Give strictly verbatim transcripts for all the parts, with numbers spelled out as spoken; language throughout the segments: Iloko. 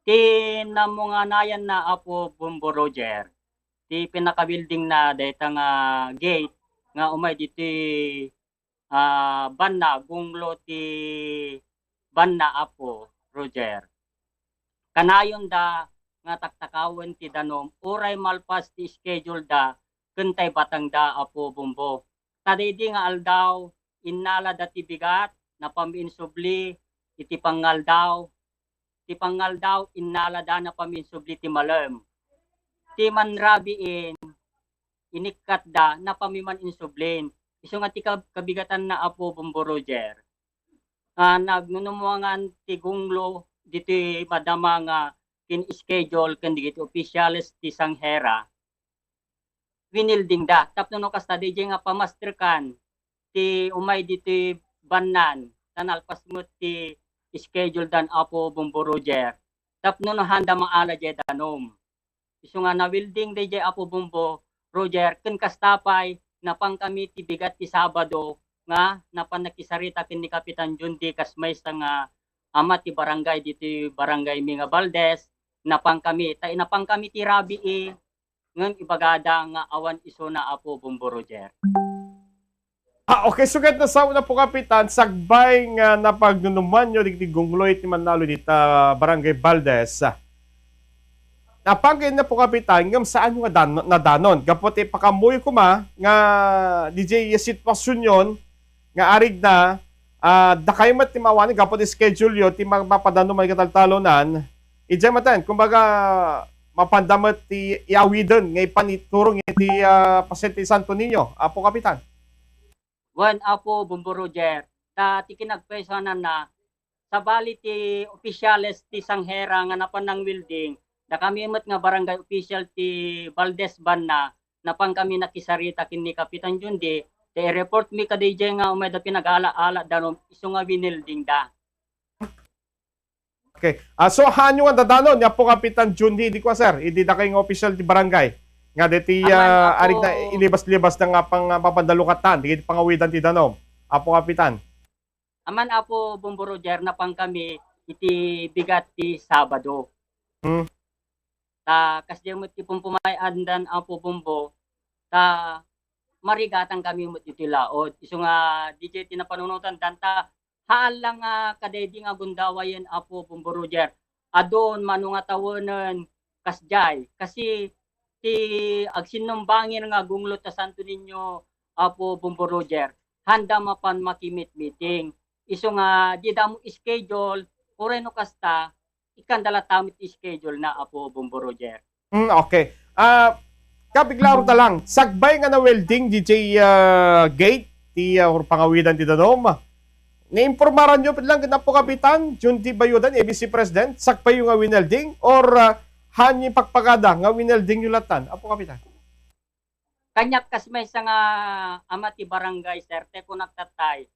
Ti namunganayanna, Apo Bombo Roger, ti pinaka-weldingna dayta nga gate nga umay ditoy, ah, banna, gunglo ti banna, Apo Roger. Kanayonda nga taktakawen ti danum, uray malpas ti schedule-da ken tay batangda, Apo Bombo. Ta daydi nga aldaw, innalada ti bigat, napaminsubli iti pangngaldaw. Ti pangngaldaw, innalada, napaminsubli ti malem. Ti manrabiin, inikkatda, napamiman insublin. Isu nga ti kab-, kabigatanna, Apo Bombo Roger. Ah, nagnunumuangan ti gunglo ditoy madama nga kin-schedule ken dagiti opisyales ti Sanghera. Wineldingda. Tapno no kasta, diay nga pamasterkan ti umay ditoy bannan, ta nalpas met ti schedule dan Apo Bombo Roger. Tapno no haanda maala diay danum. Isu nga na-welding daydiay Apo Bombo Roger, ken kasta pay, napankami ti bigat ti Sabado nga napan nakisarita ken ni Kapitan John D. kas maysa nga ama ti barangay ditoy barangay mi nga Valdez, napankami. Ta napankami ti rabii, ngem ibagada nga awan isuna, Apo Bombo Roger. Ah, okay, so ket nasa una po, Kapitan, sagbay nga napagnunumuanyo digiti gunglo iti mannalo dita Barangay Valdez. Napan ket na po, Kapitan, ngem saan nga dan-, nadanon. Gapu ti pakaammoyo koma nga diay sitwasionyon nga arigna, ah, dakay met ti maawani gapu ti schedule-yo ti ma-, mapadano man ikataltalonan. Idiay maten, kumbaga, mapanda met ti iawiden nga ipan iturong iti, ah, paset ti Santo Niño, Apo Kapitan. Wen, Apo Bombo Roger, ta ti kinagpaysaananna, sabali ti opisyales ti Sanghera nga napan nang-welding, dakami met nga barangay official ti Valdez banna, napankami nakisarita ken ni Kapitan John D. Ta i-report mi kadiay nga umayda pinagaala-ala danum isu nga wineldingda. Okay. Ah, so, haanyo nga dadanon ni Apo Kapitan John D. Idi kua, sir, idi dakay nga opisyal ti barangay nga deti, Aman, ah, Apo. Arigna ilibas-libasda nga pang, ah, mapanda lukatan, dagiti pangawidan ti danum, Apo Kapitan. Aman, Apo Bombo Roger, napankami iti bigat ti Sabado. Hmm. Ta kasdiay met ti pumpumayaandan, Apo Bombo, ta marigatankami met iti laod. Isu nga diay ti napanunotan dan ta haan lang nga kadaydi nga gundawayen, Apo Bombo Roger. Adun mano nga tawenen kasdiay. Kasi ti agsinnumbangen nga gunglo ta Santo Niño, Apo Bombo Roger, haanda mapan makimitmiting. Isu nga dida mo schedule, uray no kasta, ikkanda latta met ti schedule na, Apo Bombo Roger. Hmm, okay. Ah, kabiglaro ta lang. Sagbay nga na-welding diay, ah, gate ti, ah, or pangawidan ti danum. Naimpormaranyo lang ken Apo Kapitan John D. Bayudan, A B C President, sakbayyo nga winelding or, ah, haanyo ipakpakada nga wineldingyo lattan, Apo Kapitan? Kaniak kas maysa nga ama ti barangay, sir, ti kunak tattay.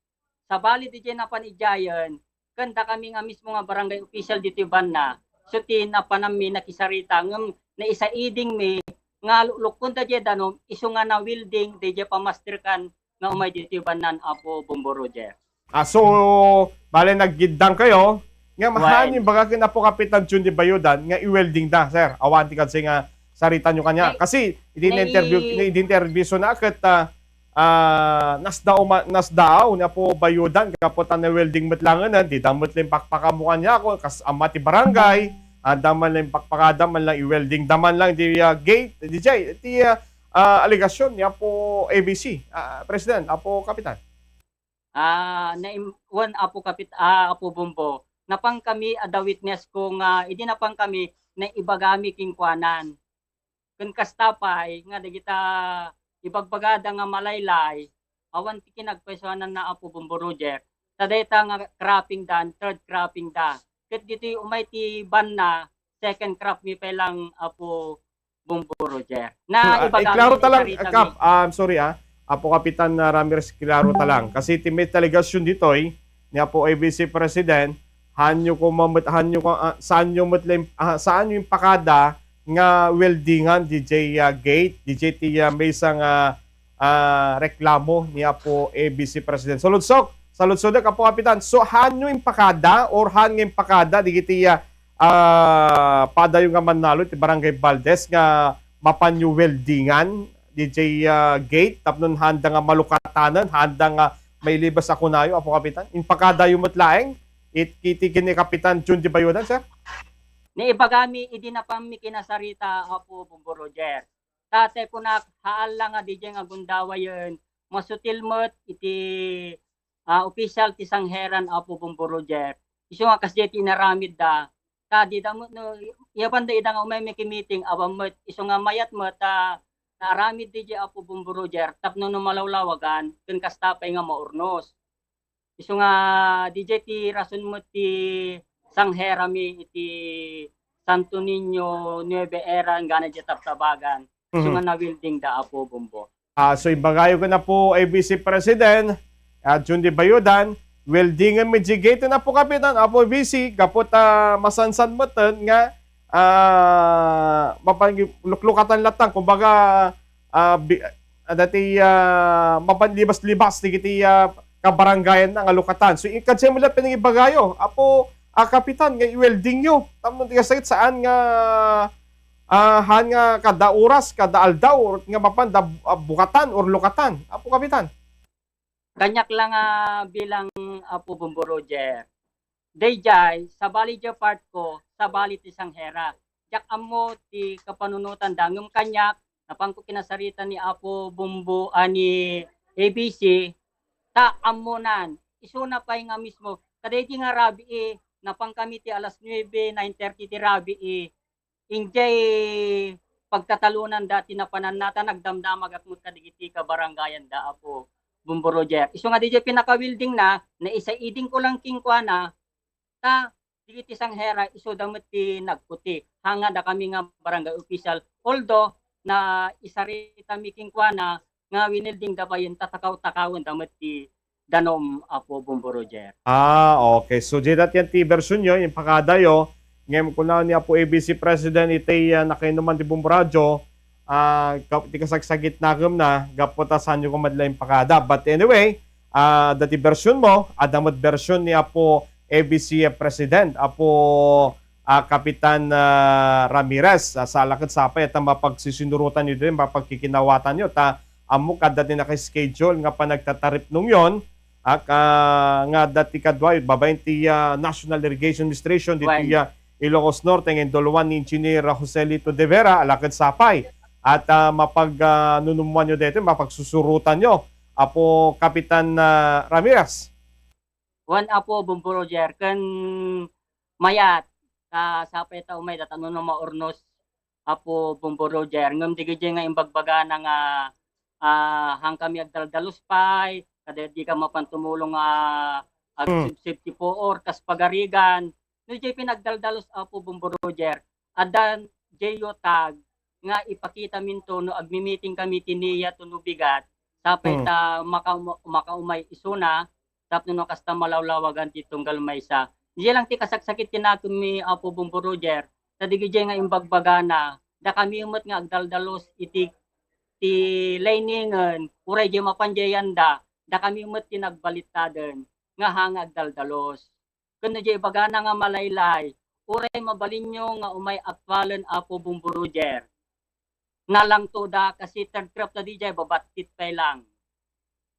Sabali diay napan idiayen, ken dakami nga mismo nga barangay official ditoy banna, so ti napananmi nakisarita, ngem naisaidingmi nga luklukkon diay danum, isu nga na-welding diay pamasterkan nga umay ditoy bannan, Apo Bombo Roger. Ah, so, bale, naggiddang kayo. Nga, Wen. Haan imbaga ken Apo Kapitan John D. Bayudan nga i-welding da, sir. Awan ti kadsi nga saritanyo kaniak. Nay-, Kasi, idi nay- na-interview, idi interview so na ket, ah, ah, nasdaaw ma-, nasdaaw ni Apo Bayudan, gapu ta na-welding met langen, dida met lang pakpakaammo kaniak, kas ama ti barangay, haan da man lang pakpakada man lang i-welding da man lang di, ah, gate, diay, ti, ah, ah, alegasyon ni Apo A B C, ah, President, Apo Kapitan. Ah, naim-, wen, Apo Kapit-, ah, Apo Bombo, napankami, adda witness ko nga idi napankami, naibagami kenkuanan. Ken kasta pay nga dagita ibagbagada nga malaylay, awan ti kinagpaysuananna, Apo Bombo Roger, ta dayta nga cropping dan, third cropping da. Ket ditoy umay ti banna, second crop mi pay lang, Apo Bombo Roger. Na Ah, ibagami iklaro ta lang, sarita Kap. Mi. Ah, I'm sorry, ah. Apo Kapitan, ah, Ramirez, iklaro ta lang. Kasi ti met alegasyon ditoy ni Apo A B C President, haanyo koma met, haanyo ko, ah, saanyo met lang, ah, saanyo impakada nga weldingan diay, ah, gate, diay ti, ah, maysa nga, ah, reklamo ni Apo A B C President. Saludsok, saludsodek, Apo Kapitan. So, haanyo impakada or haan nga impakada digiti, ah, ah, padayo nga mannalo ti Barangay Valdez nga mapanyo weldingan diay, ah, gate tapno haanda nga malukatanen, haanda nga mailibes a kunayo, Apo Kapitan? Impakadayo met laeng it-, iti ken ni Kapitan Jun de Bayudan, sir? Naibagami idi napanmi kinasarita, Apo Bombo Roger. Tatay kunak, haan la nga diay nga gundawayen, masutil met iti, ah, opisyal ti sangheran, Apo Bombo Roger. Isu nga kasdiay ti inaramidda. Ta dida met no, iya banda ida nga umay makimeeting, awan met, isu nga mayat met, ah, naaramid diay, Apo Bombo Roger, tapno no malawlawagan, ken kasta pay nga maurnos. Isu nga, diay ti rason met ti sangherami iti Santo Niño Nueve Era, inggana diay Tabtabagan. Isu nga na-welding da, Apo Bombo. Ah, so ibagayo ken Apo A B C President, ah, Jun de Bayudan, weldingen met diay gate, Apo Kapitan, Apo A B C, gapu ta masansan metten nga, ah, mapan-, luklukatan latta, kumbaga, ah, bi-, ah, dati, ah, mapanlibas-libas dagiti, ah, kabarangayan na nga lukatan. So, ikadsiay mo lang pinangibagayo, Apo, ah, Kapitan, nga i-welding yo. Tapno ti kasakit, saan nga, ah, han nga kada oras, kada aldaw, or nga mapan da, ah, bukatan or lukatan, Apo Kapitan? Kaniak lang nga bilang, Apo Bombo Roger. Daydiay, sabali diay part ko, sabali ti sanghera. Diak ammo ti kapanunotan da, ngem kaniak, napanko kinasarita ni Apo Bombo, ah, ni A B C, ta ammonan, isuna pay nga mismo, kadaydi nga rabii, napankami ti alas nuebe, nine thirty ti rabii, Idiay pagtatalonan da ti napananna, ta nagdamdamagak met kadagiti kabarangayan da, Apo Bombo Roger. Isu nga diay pinaka-welding na, naisaiding ko lang kenkuana, ta dagiti sanghera, isuda met ti nagputi. Haan nga dakami nga barangay official, although naisaritami kenkuana nga winelding da bayen, ta takaw-takawen da met ti danom, Apo Bombo Roger. Ah, okay. So, diay dayta ti version yo, impakada yo. Ngem kuna ni Apo A B C President iti, ah, nakainuman ti Bombo Radio, ah, ka-, ti kasagsagitnakemna, gapu ta saanyo koma la impakada. But anyway, ah, dayta ti version mo, adda met version ni Apo A B C President, Apo, ah, Kapitan, ah, Ramirez. Ah, sa ala ket sapay, ta mapagsisinurotan yo ditoy, mapagkikinawatan yo, ta ammok adda ti naka-schedule nga panagtataripnongyon, ak-, ah, nga adda ti kadua, babaen ti, ah, National Irrigation Administration ditoy, ah, Ilocos Norte, nga induluan ni Engineer Joselito de Vera, ala ket sapay. At, ah, mapag, ah, nunummuan yo daytoy, mapagsusurotan yo, Apo Kapitan, ah, Ramirez. Wen, Apo Bombo Roger, ken mayat, ta sapay ta umay, ta tapno no maurnos, Apo Bombo Roger, ngem dagiti nga imbagbagana nga, ah, haan kami agdaldalos pay, kadaydi ka mapan tumulong nga, hmm, agsibsib ti puor, kas pagarigan. No diay pinagdaldalos, Apo Bombo Roger, adda diay yo tag nga ipakitaminto no agmi-meeting kami ti NIA wenno bigat, sapay, hmm, ta maka-, makaumay isuna, tapno no kasta malawlawagan ti tunggal maysa. Diay lang ti kasaksakit ti nakemmi, Apo Bombo Roger, ta dagiti nga imbagbagana, dakami met nga agdaldalos iti, ti liningen, uray diay mapan diay yanda, dakami met ti nagbalittaden nga haan nga agdaldalos. Ken no diay ibagana nga malaylay, uray mabalinyo nga umay aktualen, Apo Bombo Roger. Nalangtoda, kasi third crop ta diay, babattit pay lang.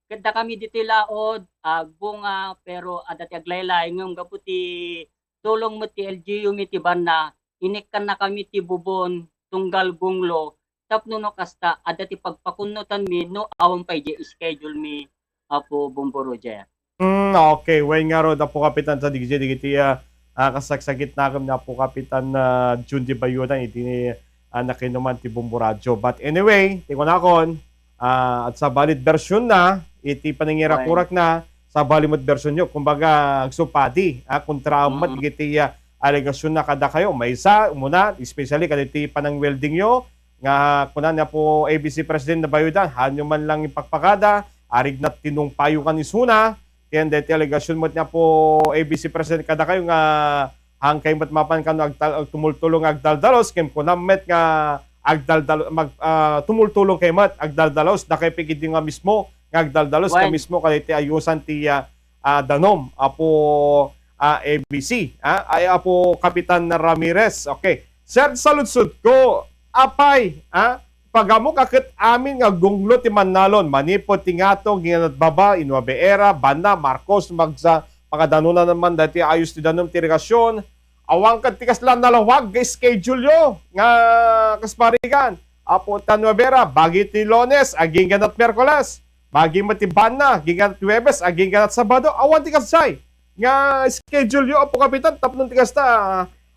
Ket dakami ditoy laod, agbunga, pero adda ti aglaylay, ngem gapu ti tulong met ti L G U mi ti banna, inikkannakami ti bubon tunggal gunglo, tapno no kasta, adda ti pagpakunnotanmi no awan pay diay schedule mi, Apo Bombo Roger. Hmm, okay. Wen ngarud, Apo Kapitan, ta dagiti, dagiti, ah, ah, kasagsagitnakem ni Apo Kapitan, ah, Jun de Bayudan, iti, ah, nakainuman ti Bombo Radio. But anyway, ti kunakon, ah, at sabali ti version na, iti panangirakurak na, sabali met version yo. Kumbaga, agsupadi, ah, kontra met, hmm, iti, ah, alegasyon na kadakayo. Maysa, umuna, especially kaditi panang-welding yo, nga kuna ni Apo A B C President de Bayudan, haanyo man lang ipakpakada, arigna ti nungpayo kan isuna, ken daytoy alegasyon met ni Apo A B C President kadakayo nga haan kay met mapan kano agtal-, agtumultulo nga agdaldalos, ken kuna met nga agdaldal-, mag-, ah, tumultulong kay met agdaldalos, dakay pay ketdi nga mismo nga agdaldalos, ken, wen, mismo kadaytoy ayusan ti, ah, ah, danom, Apo, ah, A B C, ah, ay Apo Kapitan Ramirez. Okay. Sir, saludsodko, apay, ah, pag-ammok a ket amin nga gunglo ti mannalon, manipud ti ngato, ginganat baba, Nueva Ecija, Bana, Marcos, Magsa, pagkadanonan man daytoy ayos ti danum ti irigasyon. Awan ket ti kasla nalawag nga schedule yo nga kasparigan. Apo ta Nueva Ecija, bagi ti Lunes, agingganat Miyerkules. Bagi met ti Bana, agingganat Huwebes, agingganat Sabado. Awan ti kasjay nga schedule yo, Apo Kapitan, tapno ti kasta,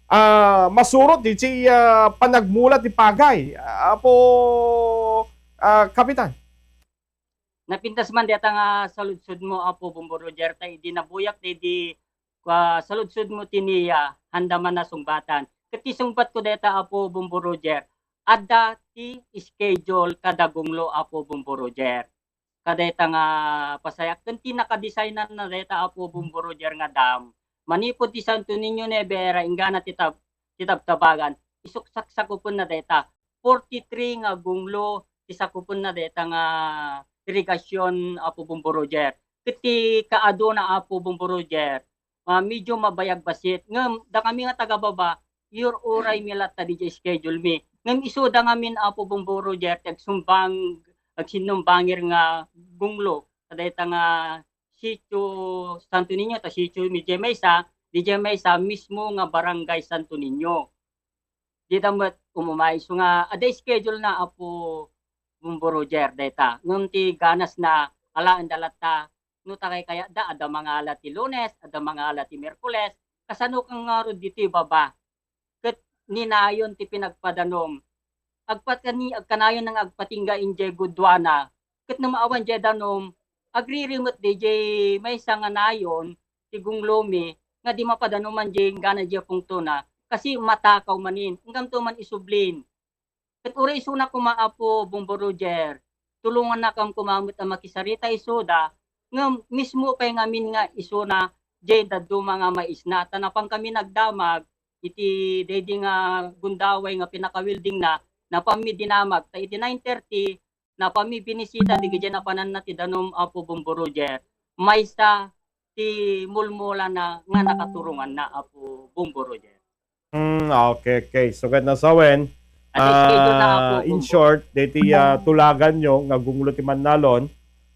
ah, masurot ti, ti, ah, panagmula ti pagay, Apo, ah, Kapitan. Napintas man dayta nga saludsodmo, Apo Bombo Roger, ta idi nabuyak daydi, ah, saludsodmo ti NIA, handa man a sungbatan. Ket ti sungbatko dayta, Apo Bombo Roger, adda ti schedule kada gunglo, Apo Bombo Roger. Kadayta nga pasayak ken ti nakadesignan na dayta, Apo Bombo Roger, nga dam. Manipud ti Santo Niño, Nueva Ecija, inggana ti tab-, ti Tabtabagan, isuk saksakupenna dayta. Forty-three nga gunglo ti sakupenna dayta nga irigasyon, Apo Bombo Roger. Ket ti kaaduna, Apo Bombo Roger, ah, medyo mabayag bassit. Ngem dakami nga taga-baba, iyur-uray mi latta didiay schedule mi. Ngem isuda ngamin, Apo Bombo Roger, ti agsumbang-, agsinumbangir nga gunglo kadayta nga Sitio Santo Niño, ta sitio mi diay maysa, diay maysa mismo nga Barangay Santo Niño. Dita met umumay, isu nga adda schedule na, Apo Bombo Roger, dayta. Ngem ti ganas na alaen da latta, no ta kay kayatda, adda mangala ti Lunes, adda mangala ti Miyerkules, kasano ka ngarud ditoy baba? Ket ni nayon ti pinagpadanom. Agpakani-, agkanayon nga agpatingga idiay gudua na, ket no maawan diay danum, agriri met diay maysa nga nayon ti gunglo mi nga di mapadanuman diay inggana diay pungtona, kasi matakaw manin, inggana to man isublin. Ket uray isuna koma, Apo Bombo Roger, tulongannakam koma met a makisarita isuda, ngem mismo pay ngamin nga isuna diay dadduma nga maisna, ta napankami nagdamag iti daydi nga gundaway nga pinaka-welding na, napanmi dinamag. Ta iti nine thirty, napanmi binisita dagiti napananna ti danum, Apo Bombo Roger. Maysa ti mulmulana nga nakaturonganna, Apo Bombo Roger. Hmm, okay, okay. So, ket nasawen, ah, in short, daytoy, ah, tulaganyo nga gunglo ti mannalon,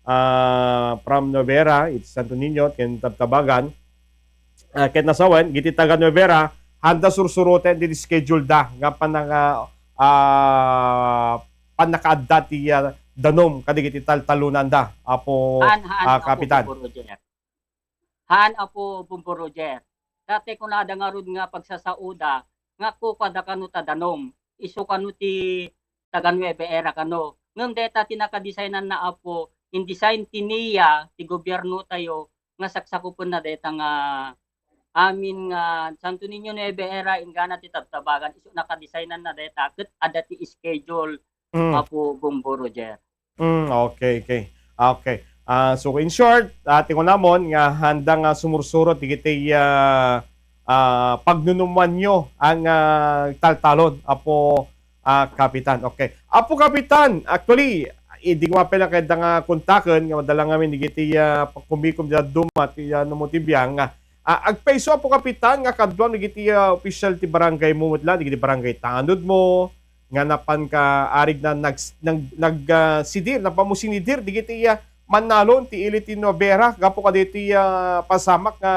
ah, from Nueva Ecija, iti Santo Niño, ken Tabtabagan. Ah, ket nasawen, dagiti taga Nueva Ecija, handa sursuroten ti schedule da nga panang-, ah, ah, pannakaadda ti, ah, danum kadagiti taltalonanda, Apo, ah, Kapitan. Haan, Apo Bombo Roger. Dati kunada ngarud nga pagsasaoda, nga kukuada kano ta danum, isu kano ti taga Nueva Ecija kano. Ngem dayta ti nakadesignan na, Apo, in-design ti NIA ti gobyerno tayo nga saksakupenna dayta nga amin nga Santo Niño, Nueva Ecija, inggana ti Tabtabagan, isu nakadesignan na dayta ket adda ti schedule, Apo Bombo Roger. Mm, okay, okay. Okay. Ah, so, in short, ah, ti kunamon nga handa nga sumursurot dagiti, ah, ah, pagnunumoanyo nga, ah, taltalon, Apo, ah, Kapitan. Okay. Apo Kapitan, actually, idi ko mapen a kayatda nga kontaken nga madala ngamin dagiti, ah, kumkumayo ti dadduma ti, ah, no mo ti biang, ah, ah, agpayso, Apo Kapitan, nga kaduam dagiti, ah, opisyal ti barangay mo met la, dagiti barangay tanodmo, nga napanka arigna nag-, nag-, nag-, ah, sidir, napanmo sinidir dagiti, ah, mannalon ti ili ti Nueva Ecija gapu kadaytoy, ah, pasamak nga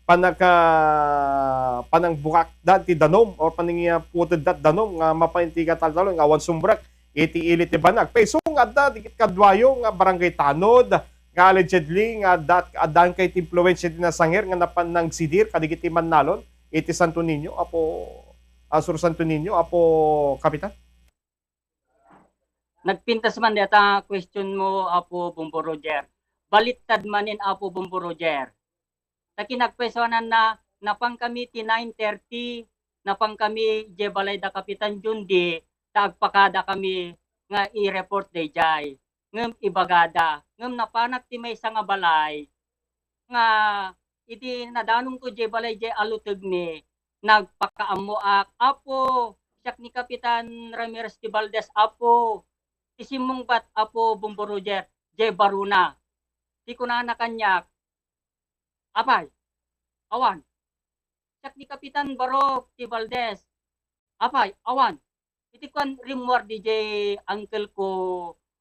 panaka-, panangbukakda ti danum or panangiputedda ti danum nga mapan iti kataltalon nga awan sumrek iti ili ti banag. Paiso nga adda dagiti kaduayo nga barangay tanod nga allegedly nga adda, addaan kay ti impluwensya ti nasangir nga napan nangsidir kadagiti mannalon iti Santo Niño, Apo, ah, Sur Santo Niño, Apo Kapitan? Nagpintas man dayta question mo, Apo Bombo Roger. Baliktad manen, Apo Bombo Roger. Ta kinagpaysuananna, napankami ti nine thirty, napankami idiay balay da Kapitan Jundi, ta agpakadakami nga i-report daydiay. Ngem ibagada, ngem napanak ti maysa nga balay, nga idi nadanonko diay balay diay alutegmi, nagpakaammoak, "Apo, siak ni Kapitan Ramirez ti Valdez, Apo. Ti simmungbat, Apo Bombo Roger, diay barona." Ti kunana kaniak, "Apay, Awan. Siak ni Kapitan Barok ti Valdez. Apay, awan. Iti kuan, rimmuar D J uncle ko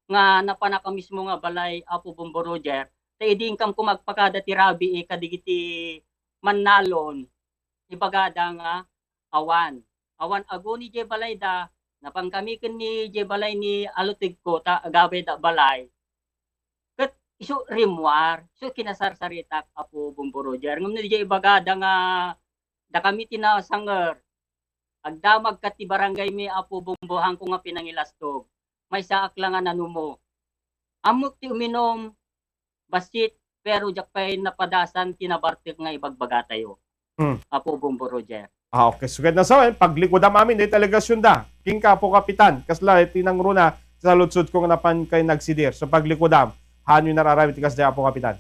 nga napanak a mismo nga balay, Apo Bombo Roger. Ta idi inkam koma agpakada ti rabii kadigiti mannalon, ibagada nga awan. Awan aguni diay balayda, napankami ken ni diay balay ni alutegko ta agabayda balay. Ket isu rimmuar, isu kinasarsaritak, Apo Bombo Roger. Ngem no diay ibagada nga dakami ti nasanger, agdamag ka ti barangay mi, Apo Bombo, haanko nga pinangilastog. Maysaak la nga nanumo. Ammok ti uminum, bassit, pero diak pay napadasan ti nabartek nga ibagbagatayo. Hmm. Apo Bombo Roger. Ah, okay. So, ket nasawen, paglikudam amin, dayta delegasyonda. Kenka, Apo Kapitan, kasla iti nangruna, saludsodko nga napan kay nagsidir. So, paglikudam, haanyo nar-aramid ti kasdiay, Apo Kapitan?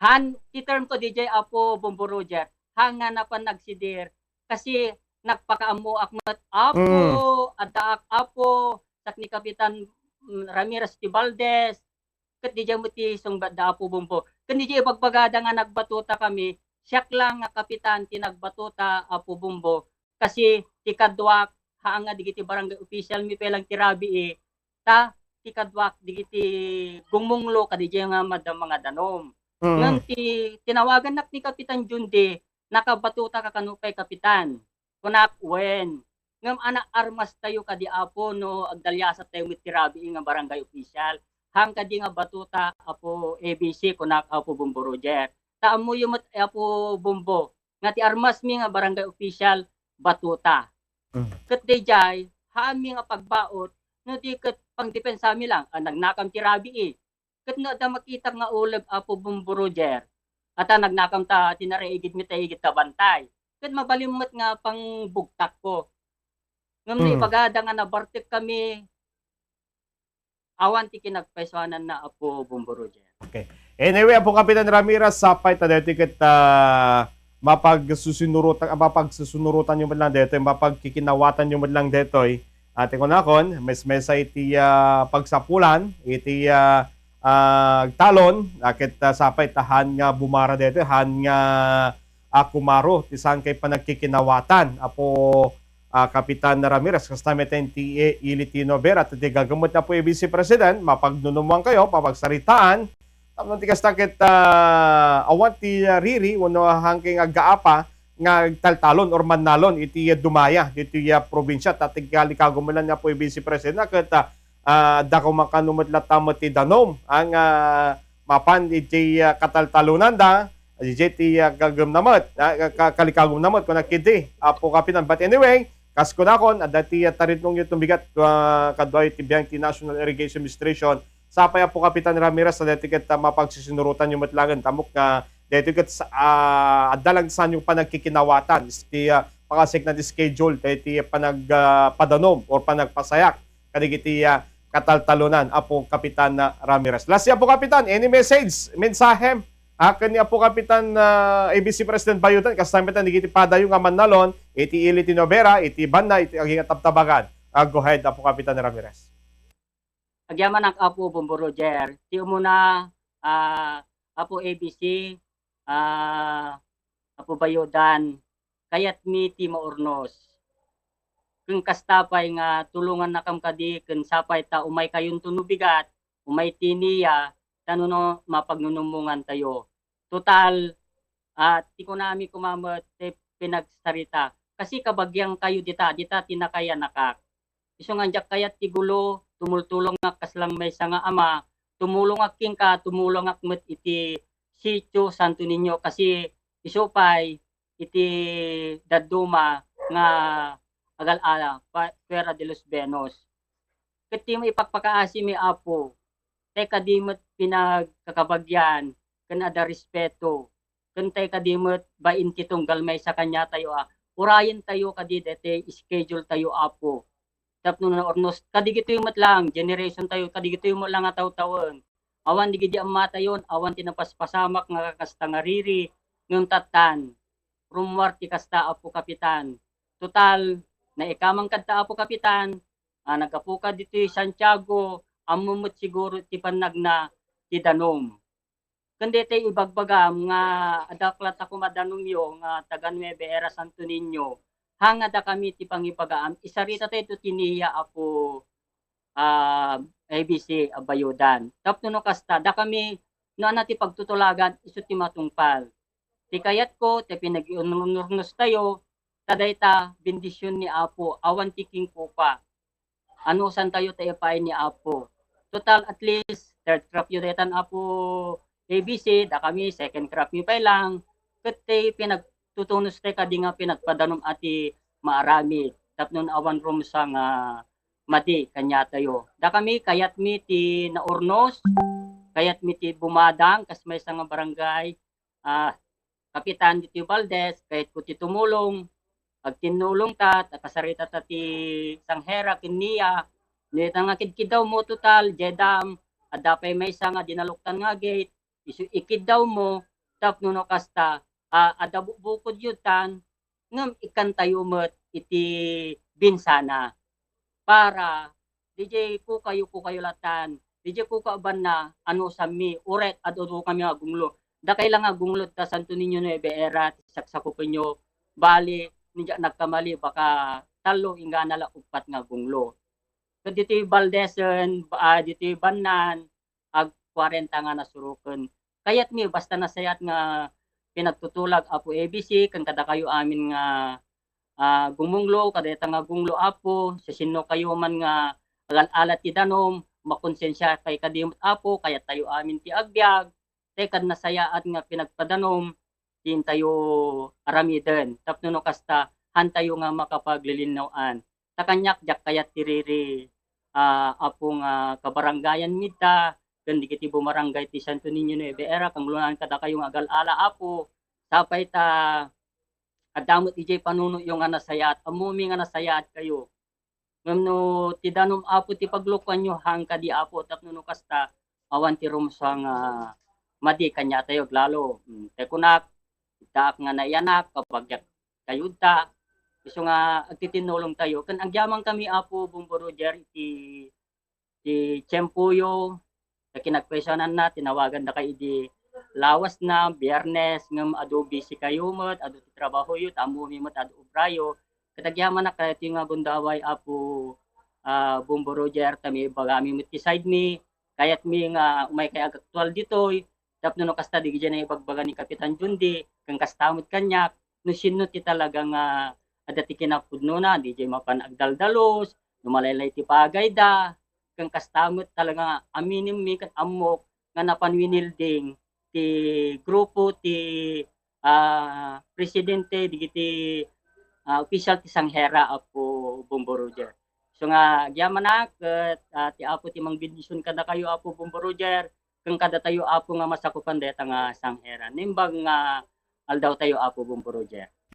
Han, ti term ko, D J, Apo Bombo Roger, han nga napan nagsidir, kasi nagpakaammoak met, Apo, Mm. addaak, Apo, siak ni Kapitan, mm, Ramirez ti Valdez, ket D J met ti sungbatda, Apo Bombo. Ken D J ibagbagada nga nagbatuta kami, siak lang nga kapitan ti nagbatuta, Apo Bombo, kasi ti kaduak, haan nga digiti barangay official mi pay lang ti rabii, ta ti kaduak digiti gumunglo kadi diay nga madama nga danum. Mm. Ngem ti tinawagannak ni Kapitan Jundi, nakabatuta ka kano pay, Kapitan? Kunak, wen. Ngem ana armas tayo kadi, Apo, no agdaliasat tayo met ti rabii nga barangay official. Han kadi nga batuta, Apo A B C, kunak, Apo Bombo Roger. Ta ammoyo met, Apo Bombo, nga ti armas mi nga barangay official, batuta. Mm. Ket daydiay, haanmi nga pagbaut, no di ket pangdepensa mi lang, ah, nagnakam ti rabii. Ket no adda makitak nga uleg, Apo Bombo Roger, ata nagnakam ta ti naraigid mi ta igid ta bantay. Ket mabalin met nga pangbugtakko. Ngem no Mm. ibagada nga nabartek kami, awan ti kinagpaysuananna, Apo Bombo Roger. Okay. Anyway, Apo Kapitan Ramirez, sapay ta daytoy ket, ah, mapagsusunurutan, ah, mapagsusunurutanyo met lang daytoy, mapagkikinawatanyo met lang daytoy. Ati kunakon, mesmesa iti, ah, pagsapulan, iti, ah, ah, agtalon, ah, ket, ah, sapay ta han nga bumara daytoy, han nga, ah, kumaro ti saan kay panagkikinawatan, Apo ah, Kapitan Ramirez, kasta met ti, eh, ili ti Novera, ti gagamet, Apo A B C President, mapagnunumoankayo, papagsaritaan, tapno ti kasta ket, ah, awan ti, ah, riri, wenno haankayo nga aggaapa nga agtaltalon or mannalon iti, ah, dumaya, ditoy, ah, probinsia, ta ti kalikago met lang ni Apo A B C President, ket, ah, ah, adda koma kano met latta met ti danum, ang, ah, mapan iti, ah, kataltalonanda, Diay ti, ah, gagem namet, ah, ka-, kalikagom namet, kunak idi, Apo Kapitan. But anyway, kas kunakon, adda ti, ah, taritnongyo tumigat, ah, kaduayo ti biang ti National Irrigation Administration. Sapay, Apo Kapitan Ramirez, adda ti ket, ah, mapagsisinurutanyo met laeng. Tamok nga, daytoy ket sa-, ah, adda lang sanyo panagkikinawatan. Is ti, ah, pakasekna ti schedule, daytoy panag-, ah, padanom or panagpasayak. Kadagiti, ah, kataltalonan, Apo Kapitan, ah, Ramirez. Last, Apo Kapitan, any message, mensahem, ah, ken ni Apo Kapitan, ah, A B C President Bayudan, kasta met dagiti padayo nga mannalon, iti ili ti Novera, iti banna, iti agingga tabtabagan. Ah, go ahead, Apo Kapitan Ramirez. Agyamanak, Apo Bombo Roger. Ti umuna, ah, Apo A B C, ah, Apo Bayudan, kayatmi ti maurnos. Ken kasta pay nga tulongannakam kadi ken sapay ta umaykayonto no bigat, umay ti NIA, ta no, no, mapagnunumongantayo. Total, ah, ti kunami koma met ti pinagsarita. Kasi kabagiankayo dita, dita ti nakayanakak. Isu nga diak kayat ti gulo, tumultulongak kasla maysa nga ama, tumulongak kenka, tumulongak met iti Sitio Santo Niño, kasi isu pay iti dadduma nga agal-ala, pa-, Fuera de los Venos. Ket ti maipakpakaasimi, Apo, tay kadi met pinagkakabagian ken adda respeto, ken tay kadi met bain ti tunggal maysa kaniatayo a urayentayo kadi daytoy schedule tayo, Apo. Tapno naurnos, kadigitoy met lang, generation tayo, kadigitoy met lang a tawtawen. Awan digidi ammatayon, awan ti napaspasamak nga kakasta nga riri, ngem tattan, rummuar ti kasta, Apo Kapitan. Total, naikaman kadta, Apo Kapitan, a, naggapuka ditoy Santiago, ammo met siguro ti pannagna ti danum. Ken daytoy ibagbagam nga adda la ta koma danumyo nga taga Nueva Ecija, Santo Niño, haan nga dakami ti pangibagaam, isarita tayo ti NIA, Apo, ah, A B C a bayudan. Tapno no kasta, dakami, no ania ti pagtutulagan, isu ti matungpal. Ti kayatko, ti pinag-iurnurnos tayo, ta dayta bendision ni Apo, awan ti kenkupa. Anusan tayo ta ipaay ni Apo. Total, at least, third crop yo daytan, Apo A B C, dakami, second crop mi pay lang. Ket ti pinagtutunos tayo kadi nga pinagpadanom a ti maaramid. Tapno awan rumsa nga madi kaniatayo. Dakami, kayatmi ti naurnos, kayatmi ti bumadang, kas maysa nga barangay, ah, Kapitan ditoy Valdez, kayatko ti tumulong, agtinnulongta, ta kasarita ta ti sanghera ken NIA, no ita nga kidkiddawmo, total, diay dam, adda pay maysa nga dinaluktan nga gate, isu ikiddawmo, tapno no kasta, ah, adda bukbukod yutan, ngem ikkantayo met iti binsana para diay kukayo, kukayo latan, diay kuka banna, anusanmi, uray adu-adu kami nga gunglo. Dakay la nga gunglo ta Santo Niño, Nueva Ecija, ti saksakupenyo, bali, no diak nagkamali, baka tallo, inggana la uppat nga gunglo. Ket ditoy Valdez, ah, ditoy Bannan, ag-kwarenta nga nasuroken. Kayatmi, basta nasayaat nga pinagtutulag, Apo A B C, ken kadakayo amin nga, ah, gumunglo, kadayta nga gunglo, Apo, siasinokayo man nga agal-ala ti danum, makonsensiakay kadi met, Apo, kayattayo amin ti agbiag, tekad nasayaat nga pinagpadanom, ti intayo aramiden. Tapno no kasta, haantayo nga makapaglilinnaw-an. Ta kaniak, diak kayat ti riri, ah, Apo, nga kabarangayanmi ita, ken dagiti bumaranggay ti Santo Niño, Nueva Ecija, kangluan kadakayo nga agal-ala, Apo. Sapay ta adda met idiay panunoyo nga nasayaat, ammomi nga nasayaatkayo. Ngem no ti danum, Apo, ti paglukoanyo, haan kadi, Apo, tapno no kasta, awan ti rumsa nga madi kaniatayo aglalo. Hmm, ti kunak, addaak nga naiyanak, kabagiak kayuda. Isu nga agtitinnulongtayo. Ken agyamankami, Apo Bombo Roger, iti, iti tiempoyo, ta kinagpaysuananna, tinawagandaka idi lawasna, Biyernes, ngem adu busy kayo met, adu ti trabahoyo, ta ammomi met adu obrayo. Ket agyamanak kadaytoy nga gundaway, Apo, ah, Bombo Roger, ta maibagami met ti side mi, kayatmi nga umaykay agaktual ditoy, tapno no kasta, diay nangibagbaga ni Kapitan Jundi, ken kasta met kaniak, no sinno ti talaga nga adda ti kinapudnona, diay mapan agdaldalus, no malaylay ti pagayda, ken kasta met talaga nga aminenmi ken ammok nga napan winilding ti grupo ti, ah, presidente dagiti, ah, official ti Sanghera, Apo Bombo Roger. Isu nga agyamanak, ket, ah, ti Apo ti mangbendision kadakayo, Apo Bombo Roger, ken kadatayo, Apo, nga masakupan dayta nga Sanghera. Naimbag nga aldawtayo, Apo Bombo Roger.